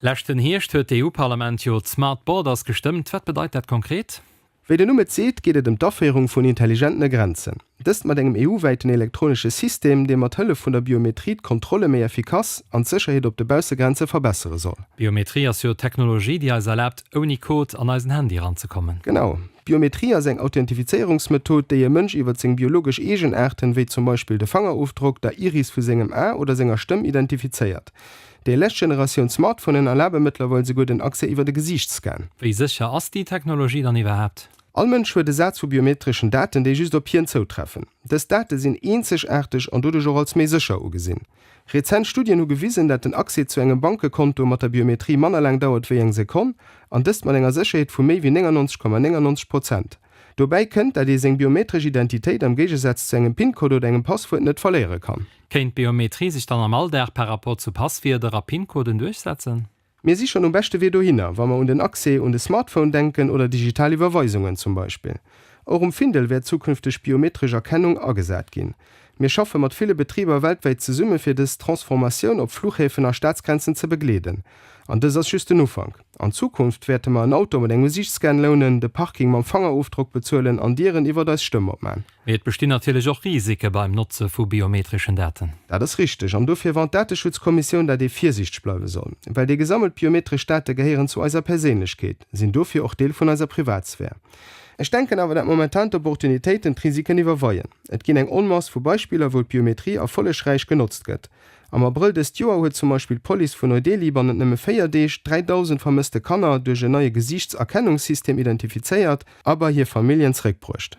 Leschten Hierscht huet d'EU-Parlament jo d'Smart Borders gestëmmt. Wat bedeit dat konkret? Wéi den Numm et seet, geet et ëm d'Aféierung vun intelligentene Grenzen. Dëst mat engem EU-wäiten elektronesche System, dee mat Hëllef vun der Biometrie d'Kontrolle méi effikass an d'Sécherheet op de Baussegrenze verbessere soll. Biometrie ass jo Technologie, déi eis erlaabt, ouni Code an eisen Handy eranzekommen. Genau. D'Biometrie ass eng Authentifizéierungsmethod, déi e Mënsch iwwer seng biologesch Eegenaarten, wéi zum Beispill de Fangerofdrock, der Iris vu sengem A oder senger Stëmm identifizéiert. Déi lescht Generatioun Smartphonen erlabe mëttlerweil souguer den Accès iwwer e Gesiichtsscan. Wéi sécher ass déi Technologie dann iwwerhaapt? All Mënsch huet e Saz vu biometreschen Daten, déi just op hien zoutreffen. Dës Date sinn eenzegaarteg an doduerch och als méi sécher ugesinn. Rezent Studien hu gewisen, dat den Accès zu engem Bankekonto mat der Biometrie manner laang dauert wéi eng Sekonn, an dëst mat enger Sécherheet vu méi wéi 99,99 Prozent. Dobäi kënnt, dat ee seng biometresch Identitéit am Géigesaz zu engem PIN-Code oder engem Passwuert net verléiere kann. Kéint d'Biometrie sech dann am Alldag par rapport zu Passwierder a PIN-Coden duerchsetzen? Mir si schonn um beschte Wee dohinner, wa mer un den Accès un de Smartphone denken oder digital Iwwerweisungen zum Beispill. Och um Findel wäert zukünfteg biometresch Erkennung agesat ginn. Mir schaffe mat ville Betriber weltwäit zesumme fir dës Transformatioun op Fluchhäfen a Staatsgrenzen ze begleeden. An dës ass just den Ufank. An Zukunft wäerte mer en Auto mat engem Gesiichtsscan lounen, de Parking mam Fangerofdrock bezuelen an Dieren iwwert eis Stëmm opman. Mee et bestinn natierlech och Risike beim Notze vu biometreschen Daten. Dat ass richteg an dofir warnt d'Dateschutzkommissioun, dat ee virsiichteg bleiwe soll. Well déi gesammelt biometresch Date gehéieren zu eiser Perséinlechkeet, sinn dofir och Deel vun eiser Privatsphär. Ech denken awer, dat momentan d'Opportunitéiten d'Risiken iwwerweien. Et ginn eng Onmass vu Beispiller, wou d'Biometrie erfollegräich genotzt gëtt. Am Abrëll dëst Joer huet zum Beispill d'Police vun Neu-Delhi bannent nëmme 4 Deeg 3.000 vermësste Kanner duerch en neie Gesiichtserkennungssystem identifizéiert a bei hir Familljen zeréckbruecht.